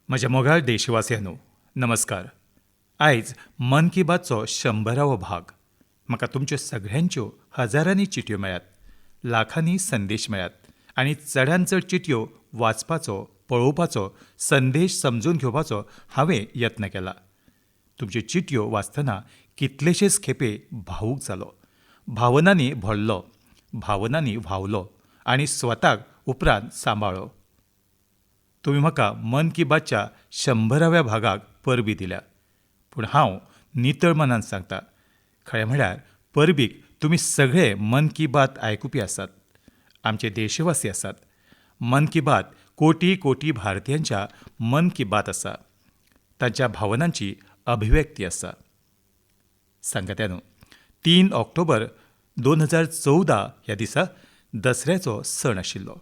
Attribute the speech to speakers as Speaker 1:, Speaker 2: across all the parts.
Speaker 1: म्हज्या मोगाळ देशवासियांनो, नमस्कार. आयज मन की बातचो 100वो भाग. म्हाका तुमच्यो सगळ्यांच्यो हजारांनी चिटयो मेळ्यात, लाखांनी संदेश मेळ्यात आनी चडान चड चिटयो वाचपाचो, पळोवपाचो, संदेश समजून घेवपाचो हांवें यत्न केला. तुमच्यो चिटयो वाचतना कितलेशेच खेपे भावूक जालो, भावनांनी भरलो, भावनांनी व्हांवलो आनी स्वताक उपरांत सांबाळ्ळो. तुमी म्हाका मन की बातच्या 100व्या भागाक परबी दिल्या, पूण हांव नितळ मनान सांगता, खरें म्हळ्यार परबीक तुमी सगळे मन की बात आयकुपी आसात, आमचे देशवासी आसात. मन की बात कोटी कोटी भारतीयांच्या मन की बात आसा, तांच्या भावनांची अभिव्यक्ती आसा. सांगात्यानो, 3 ऑक्टोबर 2014 ह्या दिसा दसऱ्याचो सण आशिल्लो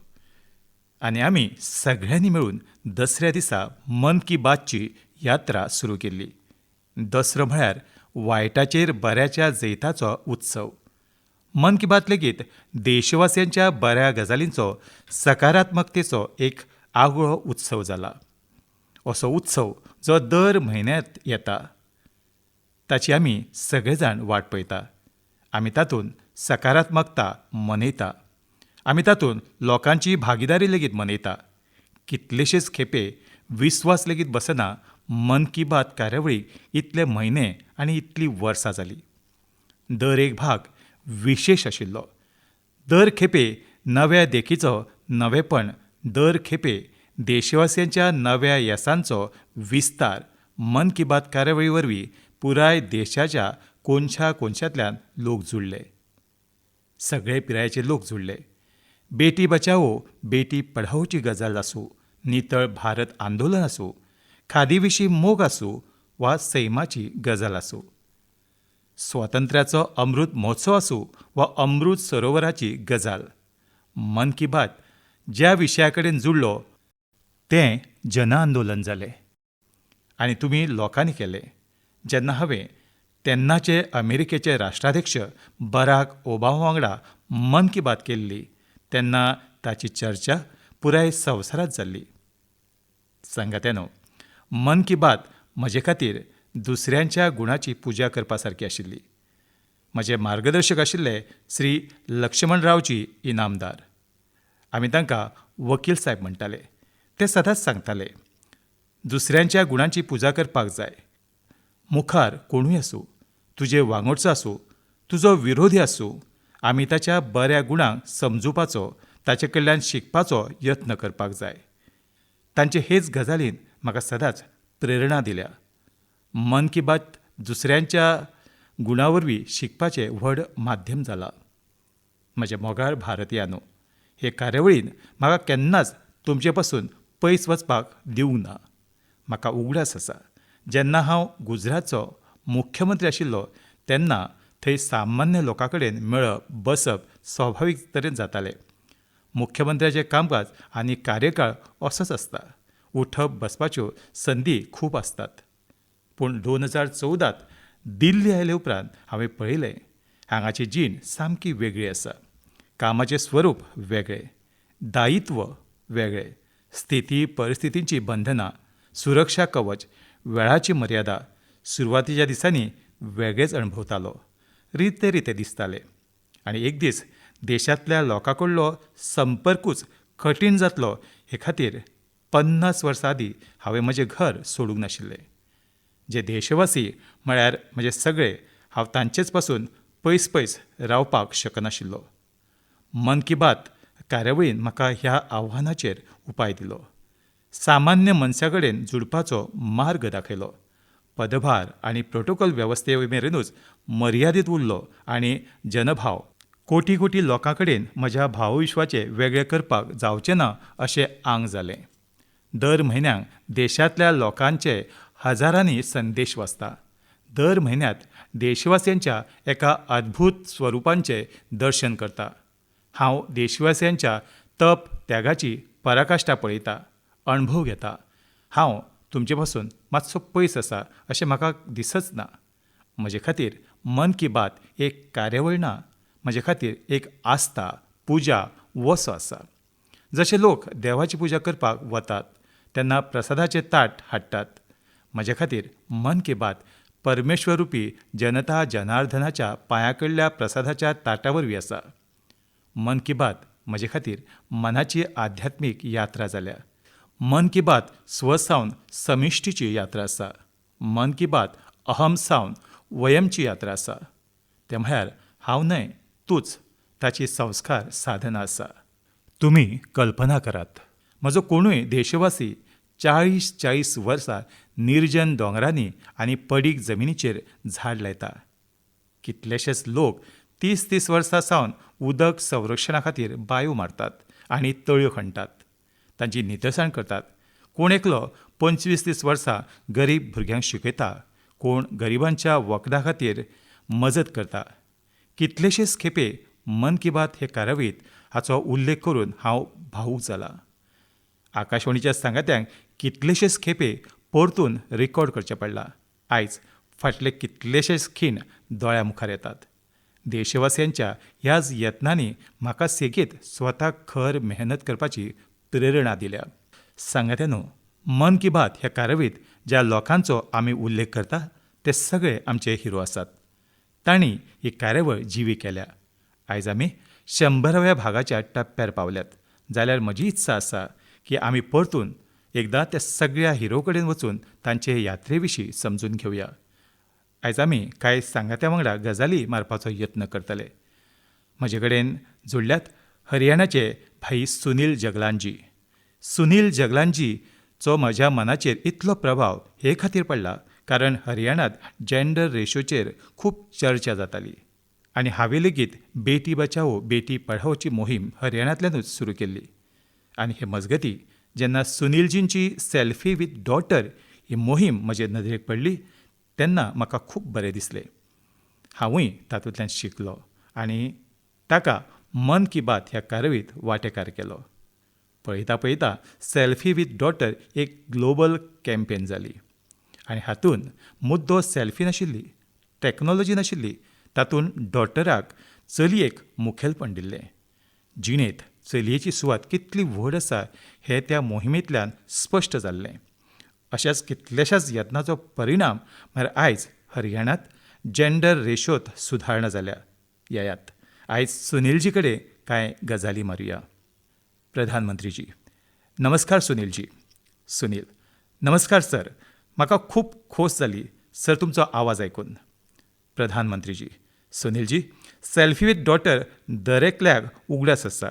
Speaker 1: आनी आमी सगळ्यांनी मेळून दसऱ्या दिसा मन की बातची यात्रा सुरू केल्ली. दसरो म्हळ्यार वायटाचेर बऱ्याच्या जैताचो उत्सव. मन की बात लेगीत देशवासियांच्या बऱ्या गजालींचो, सकारात्मकतेचो एक आगळो उत्सव जाला. असो उत्सव जो दर म्हयन्यांत येता, ताची आमी सगळे जाण वाट पळयता. आमी तातूंत सकारात्मकता मनयता, आमी तातूंत लोकांची भागिदारी लेगीत मनयता. कितलेशेच खेपे विस्वास लेगीत बसना मन की बात कार्यावळीक इतले म्हयने आनी इतलीं वर्सां जालीं. दर एक भाग विशेश आशिल्लो. दर खेपे नव्या देखीचो नवेपण, दर खेपे देशवासियांच्या नव्या येसांचो विस्तार मन की बात कार्यावळी वरवीं पुराय देशाच्या कोनशा कोनशांतल्यान लोक जुडले, सगळे पिरायेचे लोक जुडले. बेटी बचाओ बेटी पढाओची गजाल आसूं, नितळ भारत आंदोलन आसूं, खादी विशीं मोग आसूं वा सैमाची गजाल आसूं, स्वातंत्र्याचो अमृत महोत्सव आसूं वा अमृत सरोवराची गजाल, मन की बात ज्या विशया कडेन जुडलो तें जनआंदोलन जालें आनी तुमी लोकांनी केलें. जेन्ना हांवें तेन्नाचे अमेरिकेचे राष्ट्राध्यक्ष बराक ओबामा वांगडा मन की बात केल्ली तेन्ना ताची चर्चा पुराय संवसारांत जाल्ली. सांगात्यानो, मन की बात म्हजे खातीर दुसऱ्यांच्या गुणाची पुजा करपा सारकी आशिल्ली. म्हजे मार्गदर्शक आशिल्ले श्री लक्ष्मणरावजी इनामदार. आमी तांकां वकील साहेब म्हणटाले. ते सदांच सांगताले, दुसऱ्यांच्या गुणांची पुजा करपाक जाय. मुखार कोणूय आसूं, तुजे वांगडचो आसूं, तुजो विरोधी आसूं, आमी ताच्या बऱ्या गुणांक समजुपाचो, ताचे कडल्यान शिकपाचो यत्न करपाक जाय. तांचे हेच गजालीन म्हाका सदांच प्रेरणा दिल्या. मन की बात दुसऱ्यांच्या गुणा वरवीं शिकपाचें व्हड माध्यम जालां. म्हज्या मोगाळ भारतीयांनो, हे कार्यावळीन म्हाका केन्नाच तुमचे पसून पयस वचपाक दिवंक ना. म्हाका उगडास आसा, जेन्ना हांव गुजरातचो मुख्यमंत्री आशिल्लो तेन्ना थंय सामान्य लोकां कडेन मेळप बसप स्वाभावीक तरेन जातालें. मुख्यमंत्र्याचें कामकाज आनी कार्यकाळ असोच आसता. उठप बसपाच्यो संदी खूब आसतात. पूण 2014 दिल्ली आयले उपरांत हांवें पळयलें, हांगाची जीण सामकी वेगळी आसा. कामाचें स्वरूप वेगळें, दायित्व वेगळें, स्थिती परिस्थितींची बंधनां, सुरक्षा कवच, वेळाची मर्यादा सुरवातीच्या दिसांनी वेगळेच अणभवतालो, रिते रिते दिसताले. आनी एक दीस देशांतल्या लोकां कडलो संपर्कूच कठीण जातलो हे खातीर 50 वर्सां आदीं हांवें म्हजें घर सोडूंक नाशिल्लें. जे देशवासी म्हळ्यार म्हजे सगळे, हांव तांचेच पासून पयस पयस रावपाक शकनाशिल्लो. मन की बात कार्यावळीन म्हाका ह्या आव्हानाचेर उपाय दिलो. सामान्य मनशा कडेन जुडपाचो मार्ग दाखयलो. पदभार आनी प्रोटोकॉल वेवस्थे मेरेनूच मर्यादीत उरलो आनी जनभाव कोटी कोटी लोकां कडेन म्हज्या भावविश्वाचें वेगळें करपाक जावचें ना अशें आंग जालें. दर म्हयन्याक देशांतल्या लोकांचे हजारांनी संदेश वाचता. दर म्हयन्यांत देशवासियांच्या एका अद्भूत स्वरुपांचें दर्शन करता. हांव देशवासियांच्या तप त्यागाची पराकाश्टा पळयता, अणभव घेता. हांव तुमचे पासून मातसो पयस आसा अशें म्हाका दिसच ना. म्हजे खातीर मन की बात एक कार्यावळ ना, म्हजे खातीर एक आस्था, पुजा, वसो आसा. जशे लोक देवाची पुजा करपाक वतात तेन्ना प्रसादाचें ताट हाडटात. म्हजे खातीर मन की बात परमेश्वरुपी जनता जनार्दनाच्या पांया कडल्या प्रसादाच्या ताटा वरवीं आसा. मन की बात म्हजे खातीर मनाची आध्यात्मीक यात्रा जाल्या. मन की बात स्वसावन समिश्टीची यात्रा आसा. मन की बात अहम सावन वयमची यात्रा आसा. तें म्हळ्यार हांव न्हय तूंच ताची संस्कार साधना आसा. तुमी कल्पना करात, म्हजो कोणूय देशवासी 40-40 वर्सां निर्जन दोंगरांनी आनी पडीक जमिनीचेर झाड लायता. कितलेशेच लोक 30-30 वर्सां सावन उदक संरक्षणा खातीर बायो मारतात आनी तळयो खणटात, तांची नितळसाण करतात. कोण एकलो 25-30 वर्सां गरीब भुरग्यांक शिकयता, कोण गरिबांच्या वखदा खातीर मजत करता. कितलेशेच खेपे मन की बात हे कार्यावळींत हाचो उल्लेख करून हांव भावूक जाला. आकाशवाणीच्या सांगात्यांक कितलेशेच खेपे परतून रेकॉर्ड करचें पडलां. आयज फाटले कितलेशेच खीण दोळ्या मुखार येतात. देशवासियांच्या ह्याच यत्नांनी म्हाका सेगीत स्वताक खर मेहनत करपाची प्रेरणा दिल्या. सांगात्यानो, मन की बात ह्या कार्यावळींत ज्या लोकांचो आमी उल्लेख करता ते सगळे आमचे हिरो आसात. तांणी ही कार्यावळ जिवी केल्या. आयज आमी 100व्या भागाच्या टप्प्यार पावल्यात. जाल्यार म्हजी इत्सा आसा की आमी परतून एकदां त्या सगळ्या हिरो कडेन वचून तांचे यात्रे विशीं समजून घेवया. आयज आमी कांय सांगात्या वांगडा गजाली मारपाचो यत्न करतले. म्हजे कडेन जोडल्यात हरियाणाचे भाई सुनील जगलानजी. सुनील जगलानजीचो म्हज्या मनाचेर इतलो प्रभाव हे खातीर पडला कारण हरियाणांत जेंडर रेशोचेर खूब चर्चा जाताली आनी हांवें लेगीत बेटी बचाओ बेटी पढाओची मोहीम हरियाणांतल्यानूच सुरू केल्ली. आनी हे मजगती जेन्ना सुनीलजींची सेल्फी विथ डॉटर ही मोहीम म्हजे नदरेक पडली तेन्ना म्हाका खूब बरें दिसलें. हांवूय तातूंतल्यान शिकलो आनी ताका मन की बात ह्या कार्यावळींत वांटेकार केलो. पळयता पळयता सेल्फी विथ डॉटर एक ग्लोबल कॅम्पेन जाली आनी हातूंत मुद्दो सेल्फी नाशिल्ली, टॅक्नोलॉजी नाशिल्ली, तातूंत डॉटराक चलयेक मुखेलपण दिल्लें. जिणेंत चलयेची सुवात कितली व्हड आसा हें त्या मोहिमेंतल्यान स्पश्ट जाल्लें. अशाच कितल्याशाच यत्नाचो परिणाम म्हळ्यार आयज हरियाणांत जेंडर रेशोत सुदारणा जाल्या. येयात आयज सुनीलजी कडेन कांय गजाली मारुया. प्रधानमंत्रीजी, नमस्कार सुनीलजी. सुनील, नमस्कार सर, म्हाका खूब खोस जाली सर तुमचो आवाज आयकून. प्रधानमंत्रीजी, सुनीलजी, सेल्फी विथ डॉटर दरेकल्याक उगडास आसा.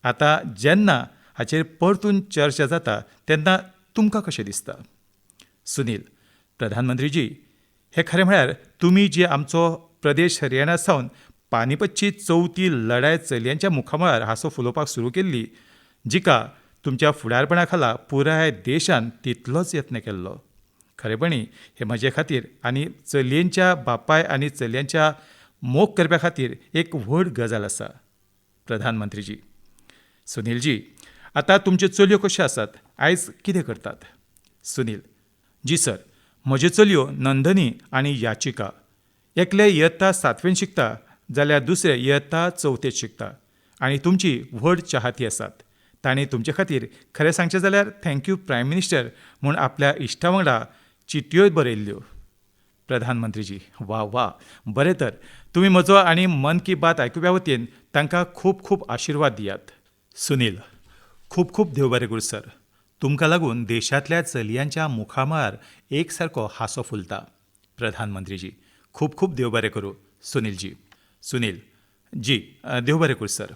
Speaker 1: आतां जेन्ना हाचेर परतून चर्चा जाता तेन्ना तुमकां कशें दिसता? सुनील, प्रधानमंत्रीजी, हें खरें म्हळ्यार तुमी जी आमचो प्रदेश हरियाणा सावन पानिपतची चवथी लढाय चलयांच्या मुखामळार हांसो फुलोवपाक सुरू केल्ली, जिका तुमच्या फुडारपणा खाला पुराय देशान तितलोच यत्न केल्लो. खरेपणी हे म्हजे खातीर आनी चलयेंच्या बापाय आनी चलयांच्या मोग करप्या खातीर एक व्हड गजाल आसा. प्रधानमंत्रीजी, सुनीलजी, आतां तुमच्यो चलयो कश्यो आसात, आयज कितें करतात? सुनील, जी सर, म्हज्यो चलयो नंदनी आनी याचिका, एकले इयत्ता 7वेंत शिकता जाल्यार दुसरे इयत्ता 4थेंत शिकता आनी तुमची व्हड चाहती आसात. तांणी तुमचे खातीर खरें सांगचें जाल्यार thank you prime minister म्हूण आपल्या इश्टा वांगडा चिटयोय बरयल्ल्यो. प्रधानमंत्रीजी, वा वा, बरें तर तुमी म्हजो आनी मन की बात आयकुप्या वतीन तांकां खूब खूब आशिर्वाद दियात. सुनील, खूब खूब देव बरें करूं सर, तुमकां लागून देशांतल्या चलयांच्या मुखामळार एक सारको हांसो फुलता. प्रधानमंत्रीजी, खूब खूब देव बरें करूं सुनीलजी. सुनील जी, देव बरें करूं सर.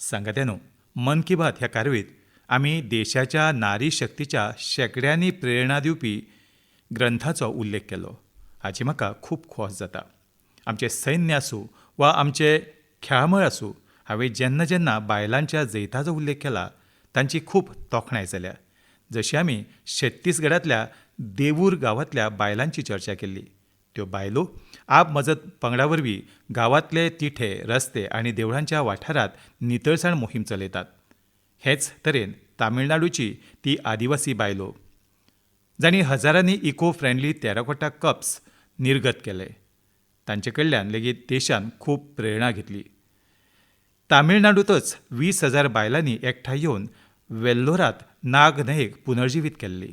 Speaker 1: सांगात्यानो, मन की बात ह्या कार्यावळींत आमी देशाच्या नारी शक्तीच्या शेंकड्यांनी प्रेरणा दिवपी ग्रंथाचो उल्लेख केलो. हाची म्हाका खूब खोस जाता. आमचें सैन्य आसूं वा आमचें खेळामळ आसूं, हांवें जेन्ना जेन्ना बायलांच्या जैताचो उल्लेख केला तांची खूब तोखणाय जाल्या. जशी आमी छत्तीसगडांतल्या देवूर गांवांतल्या बायलांची चर्चा केल्ली, त्यो बायलो आप मजत पंगडा वरवीं गांवांतले तिठे, रस्ते आनी देवळांच्या वाठारांत नितळसाण मोहीम चलयतात. हेच तरेन तामिळनाडूची ती आदिवासी बायलो जांणी हजारांनी इको फ्रेंडली टेराकोटा कप्स निर्गत केले, तांचे कडल्यान लेगीत देशान खूब प्रेरणा घेतली. तामिळनाडूंतच 20,000 बायलांनी एकठांय येवन वेल्लोरांत नाग न्हंयेक पुनर्जिवीत केल्ली.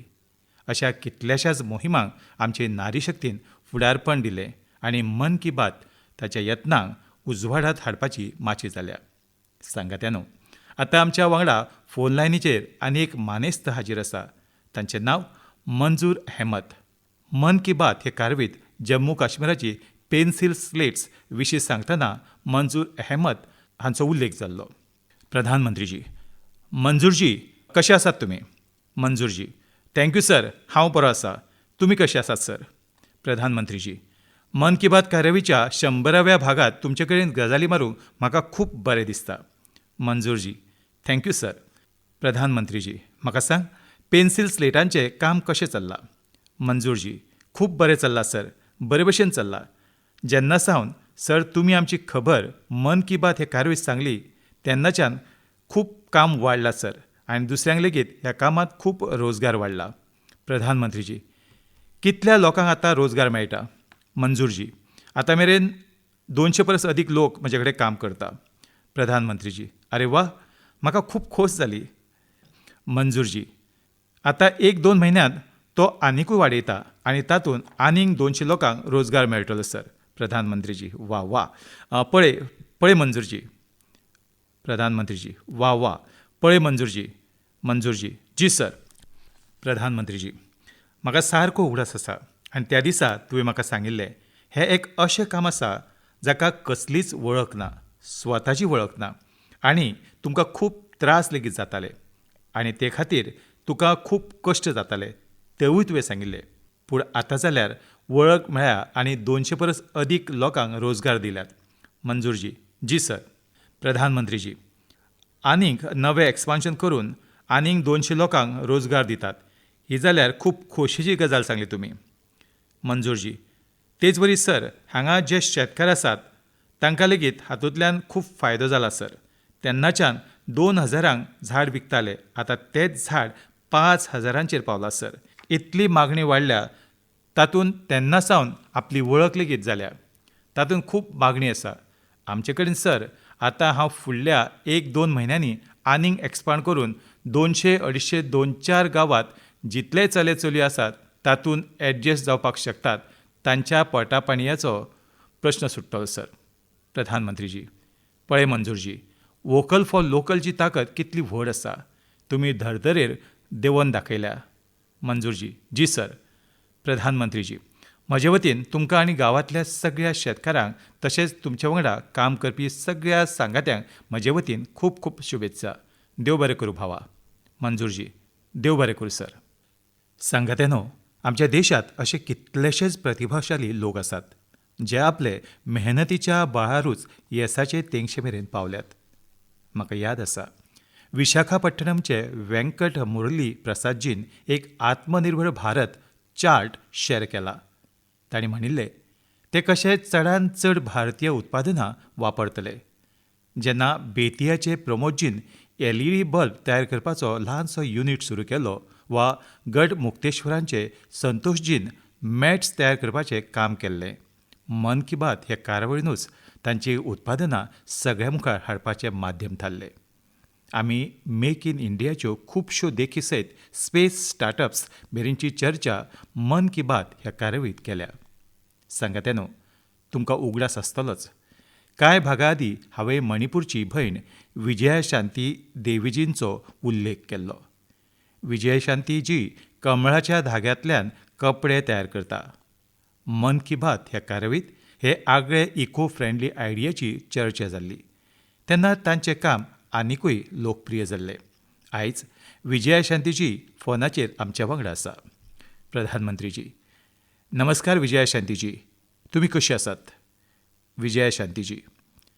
Speaker 1: अशा कितल्याशाच मोहिमांक आमचे नारी शक्तीन फुडारपण दिलें आनी मन की बात ताच्या यत्नांक उजवाडांत हाडपाची माची जाल्या. सांगात्यानो, आतां आमच्या वांगडा फोन लायनीचेर आनी एक मानेस्त हाजीर आसा. तांचें नांव मंजूर अहमद. मन की बात हे कारवीत जम्मू काश्मीराची पेन्सिल स्लेट्स विशीं सांगतना मंजूर अहमद हांचो उल्लेख जाल्लो. प्रधानमंत्रीजी, मंजूरजी कशे आसात तुमी? मंजूरजी, thank you sir, हांव बरो आसा. तुमी कशे आसात सर? प्रधानमंत्रीजी, मन की बात कार्यावळीच्या 100व्या भागांत तुमचे कडेन गजाली मारूंक म्हाका खूब बरें दिसता. मंजूरजी, thank you sir. प्रधानमंत्रीजी, म्हाका सांग, पेन्सिल स्लेटांचें काम कशें चल्लां? मंजूरजी, खूब बरें चल्लां सर, बरे भशेन चल्लां. जेन्ना सावन सर तुमी आमची खबर मन की बात हे कार्यावळींत सांगली तेन्नाच्यान खूब काम वाडलां सर, आनी दुसऱ्यांक लेगीत ह्या कामांत खूब रोजगार वाडला. प्रधानमंत्रीजी, कितल्या लोकांक आतां रोजगार मेळटा? मंजूरजी, आतां मेरेन 200 परस अदीक लोक म्हजे कडेन काम करता. प्रधानमंत्रीजी, अरे वा, म्हाका खूब खोस जाली. मंजूरजी, आतां 1-2 म्हयन्यांत तो आनिकूय वाडयता आनी तातूंत आनीक 200 लोकांक रोजगार मेळटलो सर. प्रधानमंत्रीजी, वा वा, पळय पळय मंजूरजी. प्रधानमंत्रीजी, वा वा, पळय मंजूरजी. मंजूरजी, जी सर. प्रधानमंत्रीजी, म्हाका सारको उगडास आसा आनी त्या दिसा तुवें म्हाका सांगिल्लें, हें एक अशें काम आसा जाका कसलीच वळख ना, स्वताची वळख ना, आनी तुमकां खूब त्रास लेगीत जाताले आनी ते खातीर तुका खूब कश्ट जाताले, तेवूय तुवें सांगिल्लें. पूण आतां जाल्यार वळख मेळ्ळ्या आनी 200 परस अदीक लोकांक रोजगार दिल्यात. मंजूरजी, जी सर. प्रधानमंत्रीजी, आनीक नवें एक्सपान्शन करून आनीक 200 लोकांक रोजगार दितात, ही जाल्यार खूब खोशयेची गजाल सांगली तुमी. मंजूरजी, तेच वरी सर, हांगा जे शेतकार आसात तांकां लेगीत हातूंतल्यान खूब फायदो जाला सर. तेन्नाच्यान 2000 झाड विकताले, आतां तेच झाड 5000 पावलां सर. इतली मागणी वाडल्या, तातूंत तेन्ना सावन आपली वळख लेगीत जाल्या, तातूंत खूब मागणी आसा आमचे कडेन सर. आतां हांव फुडल्या 1-2 म्हयन्यांनी आनीक एक्सपांड करून 200, 250, 2-4 गांवांत जितले चले चली आसात तातूंत एडजस्ट जावपाक शकतात, तांच्या पोटापाणयाचो प्रश्न सुट्टलो सर. प्रधानमंत्रीजी, पळय मंजूरजी, वोकल फॉर लोकलची ताकद कितली व्हड आसा तुमी धर्तरेर देंवोवन दाखयल्या. मंजूरजी, जी सर. प्रधानमंत्रीजी, म्हजे वतीन तुमकां आनी गांवांतल्या सगळ्या शेतकारांक तशेंच तुमचे वांगडा काम करपी सगळ्या सांगात्यांक म्हजे वतीन खूब खूब शुभेत्सा. देव बरें करूं भावा. मंजूरजी, देव बरें करूं सर. सांगात्यानो, आमच्या देशांत अशे कितलेशेच प्रतिभाशाली लोक आसात जे आपले मेहनतीच्या बळारूच येसाचे तेंगशे मेरेन पावल्यात. म्हाका याद आसा, विशाखापट्टणमचे वेंकट मुरली प्रसादजीन एक आत्मनिर्भर भारत चार्ट शेअर केला. तांणी म्हणिल्लें, ते कशे चडान चड भारतीय उत्पादनां वापरतले. जेन्ना बेतियाचे प्रमोदजीन LED bulb तयार करपाचो ल्हानसो युनीट सुरू केलो वा गड मुक्तेश्वरांचे संतोषजीन मॅट्स तयार करपाचें काम केल्लें, मन की बात ह्या कार्यावळीनूच तांची उत्पादनां सगळ्या मुखार हाडपाचें माध्यम थारलें. आमी मेक इन इंडियाच्यो खुबश्यो देखी सयत स्पेस स्टार्टअप्स मेरेनची चर्चा मन की बात ह्या कार्यावळींत केल्या. सांगात्यानो, तुमकां उगडास आसतलोच, कांय भागा आदीं हांवें मणिपूरची भयण विजयाशांती देवीजींचो उल्लेख केल्लो. विजयशांतीजी कमळाच्या धाग्यांतल्यान कपडे तयार करता. मन की बात ह्या कार्यावळींत हे आगळे इको फ्रेंडली आयडियाची चर्चा जाल्ली तेन्ना तांचें काम आनिकूय लोकप्रिय जाल्लें. आयज विजयाशांतीजी फोनाचेर आमच्या वांगडा आसा. प्रधानमंत्रीजी, नमस्कार विजयाशांतीजी, तुमी कशी आसात? विजयाशांतीजी,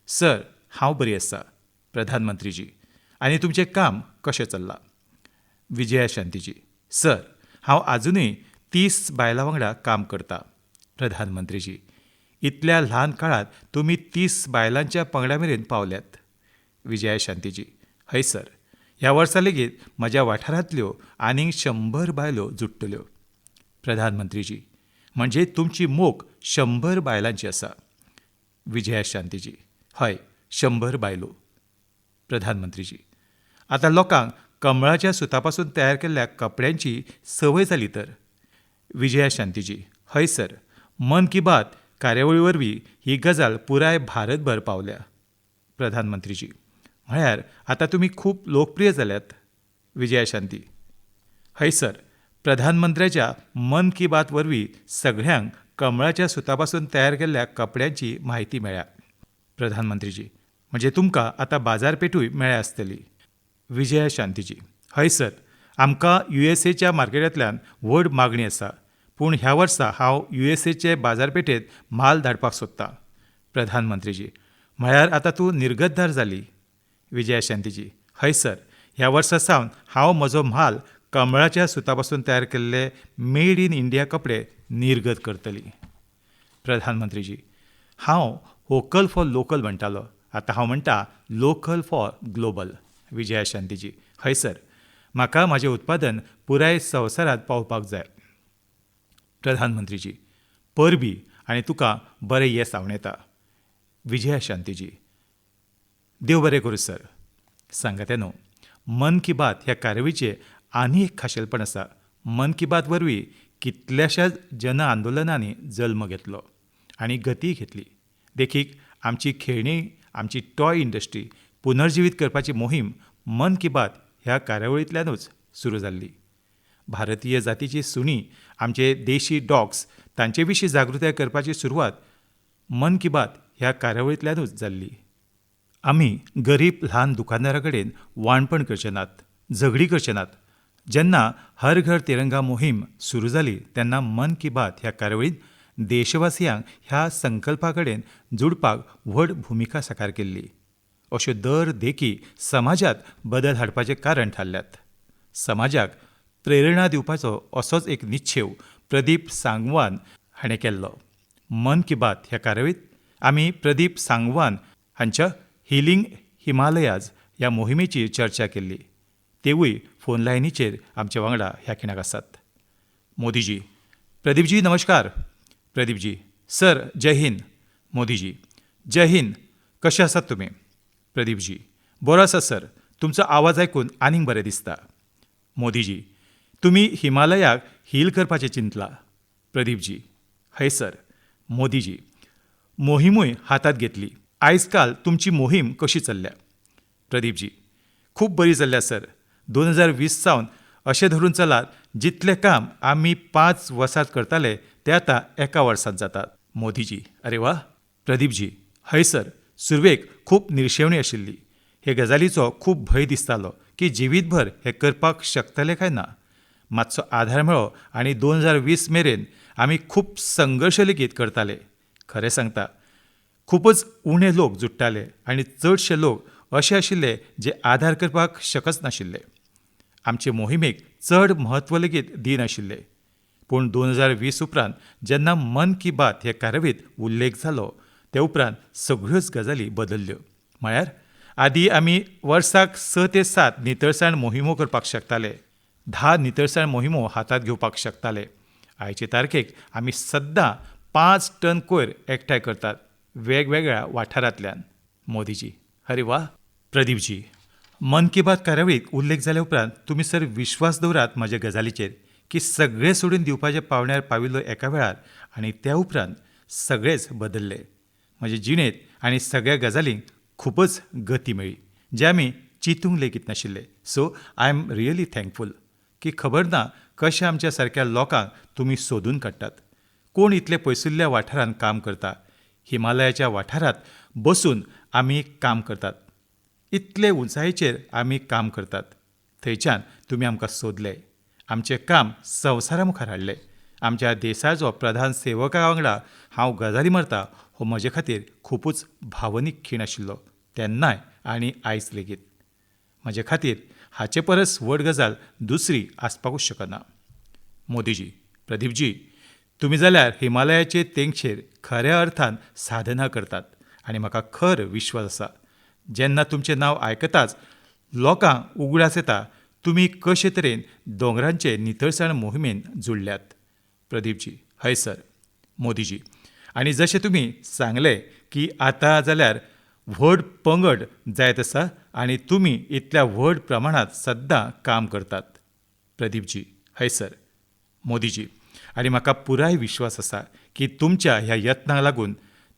Speaker 1: सर हांव बरी आसा. प्रधानमंत्रीजी, आनी तुमचें काम कशें चल्लां? विजयाशांतीजी, सर हांव आजुनूय 30 बायलां वांगडा काम करता. प्रधानमंत्रीजी, इतल्या ल्हान काळांत तुमी 30 बायलांच्या पंगडा मेरेन पावल्यात. विजयाशांतीजी, हय सर, ह्या वर्सा लेगीत म्हज्या वाठारांतल्यो आनीक 100 बायलो जुडटल्यो. प्रधानमंत्रीजी, म्हणजे तुमची मोख 100 बायलांची आसा. विजयाशांतीजी, हय 100 बायलो. प्रधानमंत्रीजी, आतां लोकांक कमळाच्या सुतापासून तयार केल्ल्या कपड्यांची संवय जाली तर. विजया शांतीजी, हय सर, मन की बात कार्यावळी वरवीं ही गजाल पुराय भारतभर पावल्या. प्रधानमंत्रीजी, म्हळ्यार आतां तुमी खूब लोकप्रिय जाल्यात. विजया शांती, हय सर, प्रधानमंत्र्याच्या मन की बात वरवीं सगळ्यांक कमळाच्या सुतापासून तयार केल्ल्या कपड्यांची म्हायती मेळ्ळ्या. प्रधानमंत्रीजी, म्हणजे तुमकां आतां बाजारपेठूय मेळ्ळ्या आसतली. विजया शांतीजी, हय सर, आमकां युएसएच्या मार्केटांतल्यान व्हड मागणी आसा, पूण ह्या वर्सा हांव युएसएचे बाजारपेठेंत म्हाल धाडपाक सोदतां. प्रधानमंत्रीजी, म्हळ्यार आतां तूं निर्गतदार जाली. विजया शांतीजी, हय सर, ह्या वर्सा सावन हांव म्हजो म्हाल कमळाच्या सुतापासून तयार केल्ले मेड इन इंडिया कपडे निर्गत करतली. प्रधानमंत्रीजी, हांव व्होकल फॉर लोकल म्हणटालो, आतां हांव म्हणटा लोकल फॉर ग्लोबल. विजया शांतीजी, हय सर, म्हाका म्हाजें उत्पादन पुराय संवसारांत पावोवपाक जाय. प्रधानमंत्रीजी, परबी आनी तुका बरें येस आंवडेता. विजया शांतीजी, देव बरें करूं सर. सांगात्यानो, मन की बात ह्या कार्यावळीचें आनी एक खाशेलपण आसा. मन की बात वरवीं कितल्याशाच जन आंदोलनांनी जल्म घेतलो आनी गतीय घेतली. देखीक आमची खेळणी, आमची टॉय इंडस्ट्री पुनर्जिवीत करपाची मोहीम मन की बात ह्या कार्यावळींतल्यानूच सुरू जाल्ली. भारतीय जातीची सुणी, आमचे देशी डॉग्स, तांचे विशीं जागृताय करपाची सुरवात मन की बात ह्या कार्यावळींतल्यानूच जाल्ली. आमी गरीब ल्हान दुकानदारा कडेन वाणपण करचे नात, झगडी करचे नात. जेन्ना हर घर तिरंगा मोहीम सुरू जाली तेन्ना मन की बात ह्या कार्यावळींत देशवासियांक ह्या संकल्पा कडेन जुडपाक व्हड भुमिका साकार केल्ली. अश्यो दर देखी समाजांत बदल हाडपाचें कारण थारल्यात. समाजाक प्रेरणा दिवपाचो असोच एक निश्चेव प्रदीप सांगवान हाणें केल्लो. मन की बात ह्या कार्यावळींत आमी प्रदीप सांगवान हांच्या हिलिंग हिमालयाज ह्या मोहिमेची चर्चा केल्ली. तेवूय फोन लायनीचेर आमच्या वांगडा ह्या खिणाक आसात. मोदीजी, प्रदीपजी नमस्कार. प्रदीपजी, सर जय हिंद. मोदीजी, जय हिंद. कशे आसात तुमी? प्रदीपजी, बरो आसा सर, तुमचो आवाज आयकून आनीक बरें दिसता. मोदीजी, तुमी हिमालयाक हील करपाचें चिंतलां. प्रदीपजी, हय सर. मोदीजी, मोहिमूय हातांत घेतली. आयज काल तुमची मोहीम कशी चल्ल्या? प्रदीपजी, खूब बरी चल्ल्या सर. 2020 सावन अशें धरून चलात, जितलें काम आमी 5 वर्सांत करताले ते आतां 1 वर्सांत जातात. मोदीजी, अरे वा. प्रदीपजी, हय सर, सुरवेक खूब निर्शेवणी आशिल्ली. हे गजालीचो खूब भंय दिसतालो की जिवीतभर हें करपाक शकतले काय ना. मातसो आधार मेळ्ळो आनी 2020 मेरेन आमी खूब संघर्श लेगीत करताले. खरें सांगता, खुबच उणे लोक जुडटाले आनी चडशे लोक अशे आशिल्ले जे आधार करपाक शकच नाशिल्ले. आमचे मोहिमेक चड म्हत्व लेगीत दिनाशिल्ले. पूण 2020 उपरांत जेन्ना मन की बात हे कार्यावळींत उल्लेख जालो ते उपरांत सगळ्योच गजाली बदल्ल्यो. म्हळ्यार आदी आमी वर्साक 6 ते 7 नितळसाण मोहिमो करपाक शकताले, 10 नितळसाण मोहिमो हातांत घेवपाक शकताले. आयचे तारखेक आमी सद्दां 5 टन कोयर एकठांय करतात वेगवेगळ्या वाठारांतल्यान. मोदीजी, अरे वा. प्रदीपजी, मन की बात कार्यावळीक उल्लेख जाल्या उपरांत तुमी सर विश्वास दवरात म्हज्या गजालीचेर की सगळें सोडून दिवपाच्या पावण्यार पाविल्लो एका वेळार आनी त्या उपरांत सगळेंच बदल्लें. म्हजे जिणेंत आनी सगळ्या गजालींक खुबच गती मेळ्ळी जे आमी चिंतूंक लेगीत नाशिल्ले. So I am really thankful की खबर ना कशें आमच्या सारक्या लोकांक तुमी सोदून काडटात. कोण इतले पयसुल्ल्या वाठारांत काम करता, हिमालयाच्या वाठारांत बसून आमी काम करतात, इतले उंचायेचेर आमी काम करतात, थंयच्यान तुमी आमकां सोदले, आमचें काम संवसारा मुखार हाडलें. आमच्या देशाचो प्रधान सेवका वांगडा हांव गजाली मारता हो म्हजे खातीर खुबूच भावनीक खीण आशिल्लो तेन्नाय आनी आयज लेगीत. म्हजे खातीर हाचे परस व्हड गजाल दुसरी आसपाकूच शकना. मोदीजी, प्रदीपजी, तुमी जाल्यार हिमालयाचे तेंगशेर खऱ्या अर्थान साधना करतात आनी म्हाका खर विश्वास आसा जेन्ना तुमचें नांव आयकताच लोकांक उगडास येता तुमी कशे तरेन दोंगरांचे नितळसाण मोहिमेन जुडल्यात. प्रदीपजी, हय सर. मोदीजी, आनी जशें तुमी सांगलें की आतां जाल्यार व्हड पंगड जायत आसा आनी तुमी इतल्या व्हड प्रमाणांत सद्दां काम करतात. प्रदीपजी, हय सर. मोदीजी, आनी म्हाका पुराय विश्वास आसा की तुमच्या ह्या यत्नांक लागून,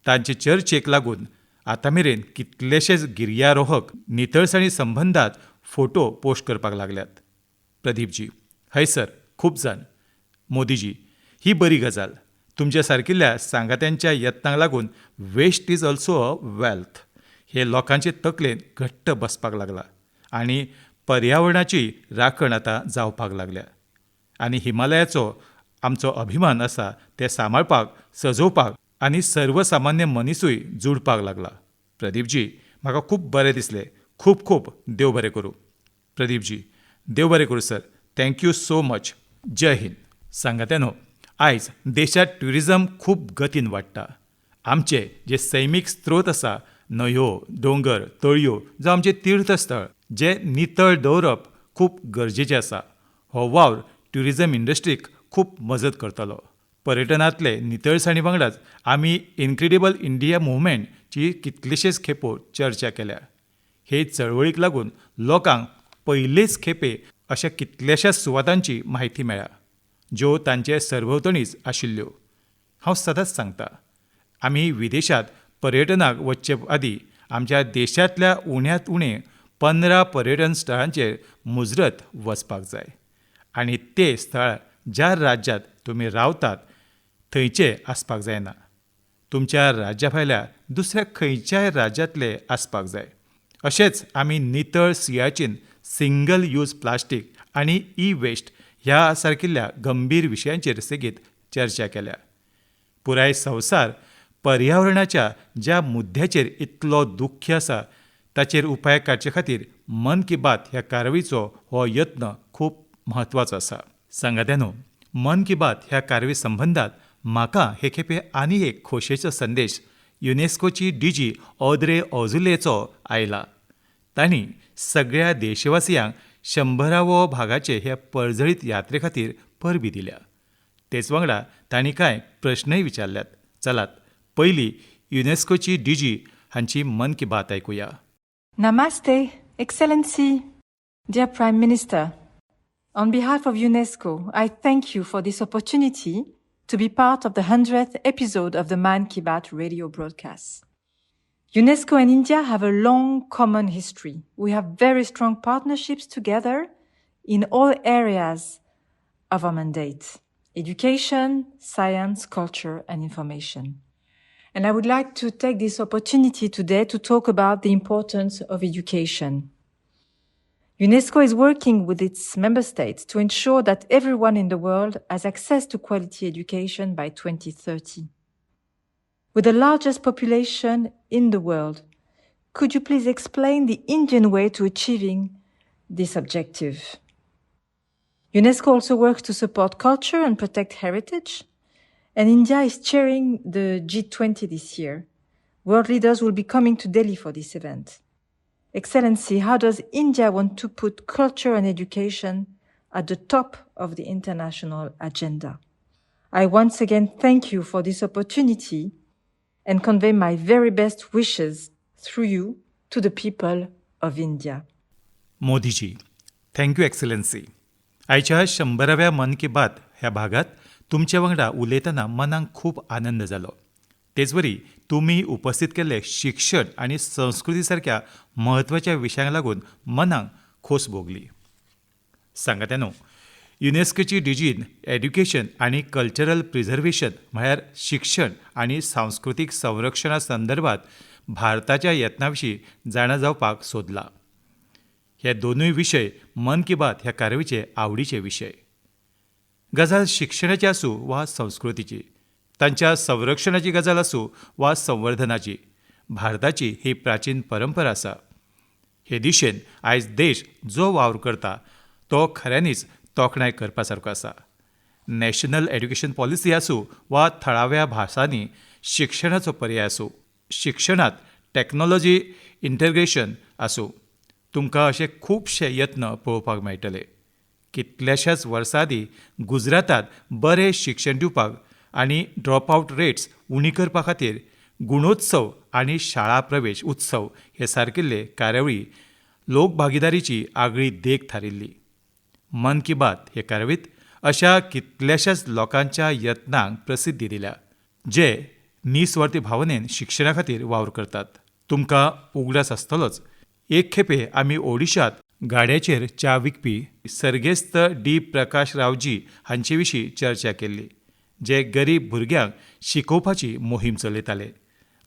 Speaker 1: तांचे चर्चेक लागून आतां मेरेन कितलेशेच गिर्यारोहक नितळसाणी संबंदात फोटो पोस्ट करपाक लागल्यात. प्रदीपजी, हय सर, खूब जाण. मोदीजी, ही बरी गजाल. तुमच्या सारकिल्ल्या सांगात्यांच्या यत्नांक लागून waste is also a wealth हे लोकांचे तकलेन घट्ट बसपाक लागला आनी पर्यावरणाची राखण आतां जावपाक लागल्या आनी हिमालयाचो आमचो अभिमान आसा ते सांबाळपाक, सजोवपाक आनी सर्वसामान्य मनिसूय जुडपाक लागला. प्रदीपजी, म्हाका खूब बरें दिसलें. खूब खूब देव बरें करूं. प्रदीपजी, देव बरें करूं sir. Thank you so much. जय हिंद. सांगात्यानो, आयज देशांत ट्युरिजम खूब गतीन वाडटा. आमचे जे सैमीक स्त्रोत आसा, न्हंयो, दोंगर, तळयो, जावं आमचे तीर्थस्थळ, जे नितळ दवरप खूब गरजेचें आसा. हो वावर ट्युरिजम इंडस्ट्रीक खूब मजत करतलो. पर्यटनांतले नितळसाणी वांगडाच आमी इनक्रेडिबल इंडिया मुवमेंटची कितलेशेच खेपो चर्चा केल्या. हे चळवळीक लागून लोकांक पयलेच खेपे अशा कितल्याशाच सुवातांची म्हायती मेळ्ळ्या ज्यो तांचे सरभोंवतणीच आशिल्ल्यो. हांव सदांच सांगता, आमी विदेशांत पर्यटनाक वचचे आदीं आमच्या देशांतल्या उण्यांत उणें 15 पर्यटन स्थळांचेर मुजरत वचपाक जाय आनी ते स्थळ ज्या राज्यांत तुमी रावतात थंयचे आसपाक जायना, तुमच्या राज्या भायल्या दुसऱ्या खंयच्याय राज्यांतले आसपाक जाय. अशेंच आमी नितळ सियाचीन, सिंगल यूज प्लास्टीक आनी ई वेस्ट ह्या सारकिल्ल्या गंभीर विशयांचेर सेगीत चर्चा केल्या. पुराय संवसार पर्यावरणाच्या ज्या मुद्द्याचेर इतलो दुख्खी आसा ताचेर उपाय काडचे खातीर मन की बात ह्या कारवाईचो हो यत्न खूब म्हत्वाचो आसा. सांगात्यानो, मन की बात ह्या कारवाई संबंदात म्हाका हे खेपे आनी एक खोशेचो संदेश युनेस्कोची डीजी ऑद्रे ऑजुलेचो आयला. तांणी सगळ्या देशवासियांक 100व्या भागाचे हे पर्जळीत यात्रे खातीर परबी दिल्या. तेच वांगडा तांणी कांय प्रश्नय विचारल्यात. चलात, पयलीं युनेस्कोची डीजी हांची मन की बात आयकुया.
Speaker 2: Namaste, Excellency, dear Prime Minister. On behalf of UNESCO, I thank you for this opportunity to be part of the 100th episode of the Mann Ki Baat radio broadcast. UNESCO and India have a long common history. We have very strong partnerships together in all areas of our mandate: education, science, culture, and information. And I would like to take this opportunity today to talk about the importance of education. UNESCO is working with its member states to ensure that everyone in the world has access to quality education by 2030. With the largest population in the world, could you please explain the Indian way to achieving this objective? UNESCO also works to support culture and protect heritage, and India is chairing the G20 this year. World leaders will be coming to Delhi for this event. Excellency, how does India want to put culture and education at the top of the international agenda? I once again thank you for this opportunity and convey my very best wishes through you to the people of India.
Speaker 1: Modiji, thank you excellency. आयच्या 100व्या मन की बात ह्या भागात तुमच्या वांगडा उलयतना मनाक खूब आनंद जालो. तेचवरी तुमी उपस्थित केल्ले शिक्षण आनी संस्कृती सारक्या म्हत्वाच्या विशयांक लागून मनाक खोस भोगली. सांगात्यानो, युनेस्कोची डीजीन एड्युकेशन आनी कल्चरल प्रिझर्वेशन म्हळ्यार शिक्षण आनी सांस्कृतीक संरक्षणा संदर्भात भारताच्या यत्ना विशीं जाणा जावपाक सोदला. हे दोनूय विशय मन की बात ह्या कारवाईचे आवडीचे विशय. गजाल शिक्षणाची आसूं वा संस्कृतीची, तांच्या संरक्षणाची गजाल आसूं वा संवर्धनाची, भारताची ही प्राचीन परंपरा आसा. हे दिशेन आयज देश जो वावर करता तो खऱ्यांनीच तोखणाय करपा सारको आसा. नॅशनल एड्युकेशन पॉलिसी आसूं वा थळाव्या भासांनी शिक्षणाचो पर्याय आसूं, शिक्षणांत टॅक्नोलॉजी इंटग्रेशन आसूं, तुमकां अशे खुबशे यत्न पळोवपाक मेळटले. कितल्याशाच वर्सां आदीं गुजरातांत बरें शिक्षण दिवपाक आनी ड्रॉप आवट रेट्स उणी करपा खातीर गुणोत्सव आनी शाळा प्रवेश उत्सव हे सारकिल्ले कार्यावळी लोकभागिदारीची आगळी देख थारिल्ली. मन की बात हे कार्यावळींत अशा कितल्याशाच लोकांच्या यत्नांक प्रसिद्धी दिल्या जे निस्वार्थी भावनेन शिक्षणा खातीर वावर करतात. तुमकां उगडास आसतलोच, एक खेपे आमी ओडिशांत गाड्याचेर च्या विकपी सर्गेस्त डी प्रकाश रावजी हांचे विशीं चर्चा केल्ली, जे गरीब भुरग्यांक शिकोवपाची मोहीम चलयताले.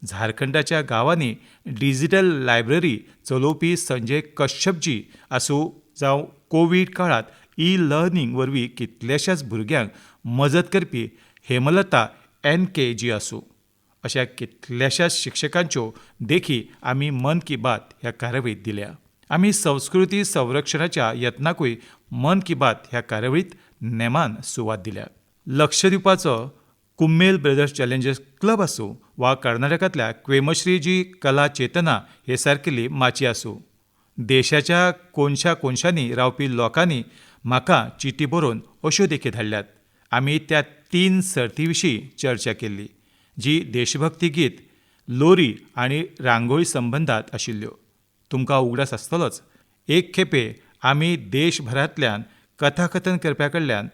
Speaker 1: झारखंडाच्या गांवांनी डिजिटल लायब्ररी चलोवपी संजय कश्यपजी आसूं, जावं कोवीड काळांत ई लर्निंग वरवीं कितल्याशाच भुरग्यांक मजत करपी हेमलता एन के जी आसूं, अशा कितल्याशाच शिक्षकांच्यो देखी आमी मन की बात ह्या कार्यावळींत दिल्या. आमी संस्कृती संरक्षणाच्या यत्नाकूय मन की बात ह्या कार्यावळींत नेमान सुवात दिल्या. लक्ष दिवपाचो कुम्मेल ब्रदर्स चॅलेंजर्स क्लब आसूं वा कर्नाटकांतल्या क्वेमश्री जी कला चेतना हे सारकिल्ली माची आसूं, देशाच्या कोनशा कोनशांनी रावपी लोकांनी म्हाका चिटी बरोवन अश्यो देखी धाडल्यात. आमी त्या 3 सर्ती विशीं चर्चा केल्ली जी देशभक्ती गीत, लोरी आनी रांगोळी संबंदांत आशिल्ल्यो. तुमकां उगडास आसतलोच, एक खेपे आमी देशभरांतल्यान कथाकथन करप्या कडल्यान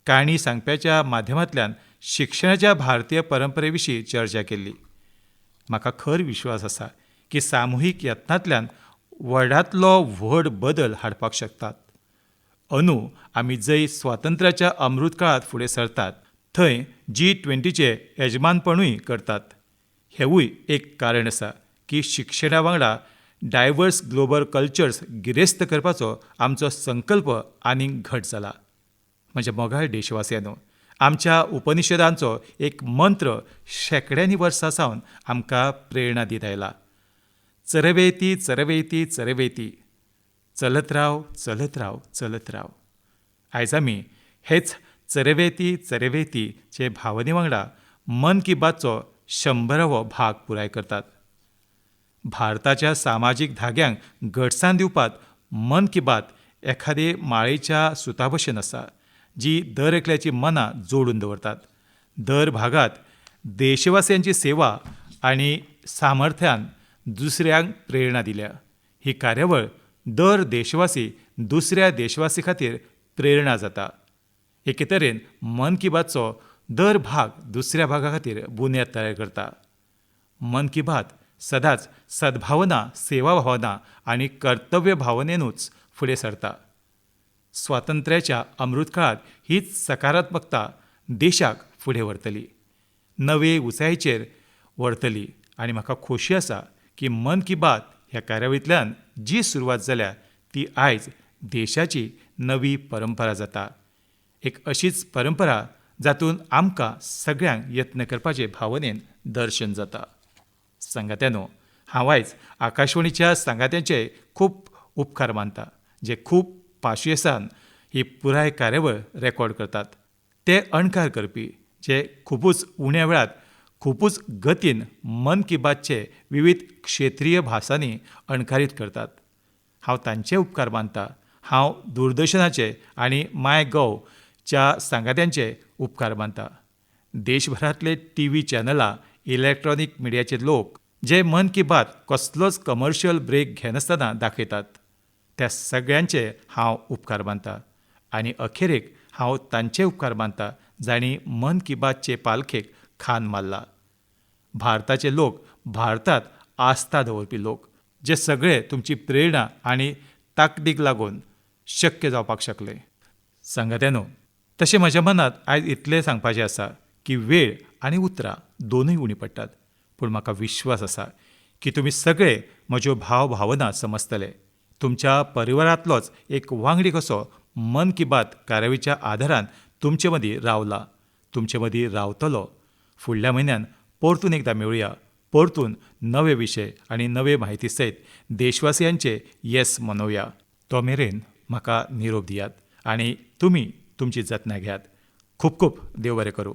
Speaker 1: काणी सांगप्याच्या माध्यमांतल्यान शिक्षणाच्या भारतीय परंपरे विशीं चर्चा केल्ली. म्हाका खर विश्वास आसा की सामुहीक यत्नांतल्यान व्हडांतलो व्हड बदल हाडपाक शकतात. अंदू आमी जंय स्वातंत्र्याच्या अमृतकाळांत फुडें सरतात थंय G20चें येजमानपणूय करतात. हेवूय एक कारण आसा की शिक्षणा वांगडा डायवर्स ग्लोबल कल्चर्स गिरेस्त करपाचो आमचो संकल्प आनीक घट जाला. म्हज्या मोगाळ देशवासियांनो, आमच्या उपनिषदांचो एक मंत्र शेंकड्यांनी वर्सां सावन आमकां प्रेरणा दीत आयला. चरवेती चरवेती चरवेती, चलत राव चलत राव चलत राव. आयज आमी हेच चरवेती चरवेतीचे भावने वांगडा मन की बातचो 100वो भाग पुराय करतात. भारताच्या सामाजीक धाग्यांक घटसाण दिवपात मन की बात एखादे माळेच्या सुता भशेन आसा, जी दर एकल्याची मनां जोडून दवरतात. दर भागात देशवासियांची सेवा आनी सामर्थ्यान दुसऱ्यांक प्रेरणा दिल्या. ही कार्यावळ दर देशवासी दुसऱ्या देशवासी खातीर प्रेरणा जाता. एके तरेन मन की बातचो दर भाग दुसऱ्या भागा खातीर बुन्याद तयार करता. मन की बात सदांच सद्भावना, सेवा भावना आनी कर्तव्य भावनेनूच फुडें सरता. स्वातंत्र्याच्या अमृतकाळांत हीच सकारात्मकता देशाक फुडें व्हरतली, नवे उंचायेचेर व्हरतली. आनी म्हाका खोशी आसा की मन की बात ह्या कार्यावळींतल्यान जी सुरवात जाल्या ती आयज देशाची नवी परंपरा जाता. एक अशीच परंपरा जातून आमकां सगळ्यांक यत्न करपाचे भावनेन दर्शन जाता. सांगात्यानो, हांव आयज आकाशवाणीच्या सांगात्यांचे खूब उपकार मानता, जे खूब पाशियेसान ही पुराय कार्यावळ रेकॉर्ड करतात. ते अणकार करपी जे खुबूच उण्या वेळात खुबूच गतीन मन की बातचे विविध क्षेत्रीय भासांनी अणकारीत करतात. हांव तांचे उपकार मानता. हांव दूरदर्शनाचे आनी माय गव्हच्या सांगात्यांचे उपकार मानता. देशभरांतले टी व्ही चॅनलां, इलेक्ट्रॉनीक मिडियाचे लोक जे मन की बात कसलोच कमर्शियल ब्रेक घेनासतना दाखयतात त्या सगळ्यांचे हांव उपकार मानता. आनी अखेरेक हांव तांचे उपकार मानता जांणी मन की बातचे पालखेक खान मारला. भारताचे लोक, भारतात आस्था दवरपी लोक, जे सगळे तुमची प्रेरणा आनी ताकदीक लागून शक्य जावपाक शकले. सांगात्यानो, तशें म्हज्या मनांत आयज इतलें सांगपाचें आसा की वेळ आनी उतरां दोनूय उणी पडटात, पूण म्हाका विश्वास आसा की तुमी सगळे म्हज्यो भाव भावना समजतले. तुमच्या परिवारांतलोच एक वांगडी कसो मन की बात कार्यावळीच्या आदारान तुमचे मदीं रावला, तुमचे मदीं रावतलो. फुडल्या म्हयन्यान परतून एकदां मेळुया, परतून नवे विशय आनी नवे म्हायती सयत देशवासियांचे येस मनोवया. तो मेरेन म्हाका निरोप दियात आनी तुमी तुमची जतनाय घेयात. खूब खूब देव बरें करूं.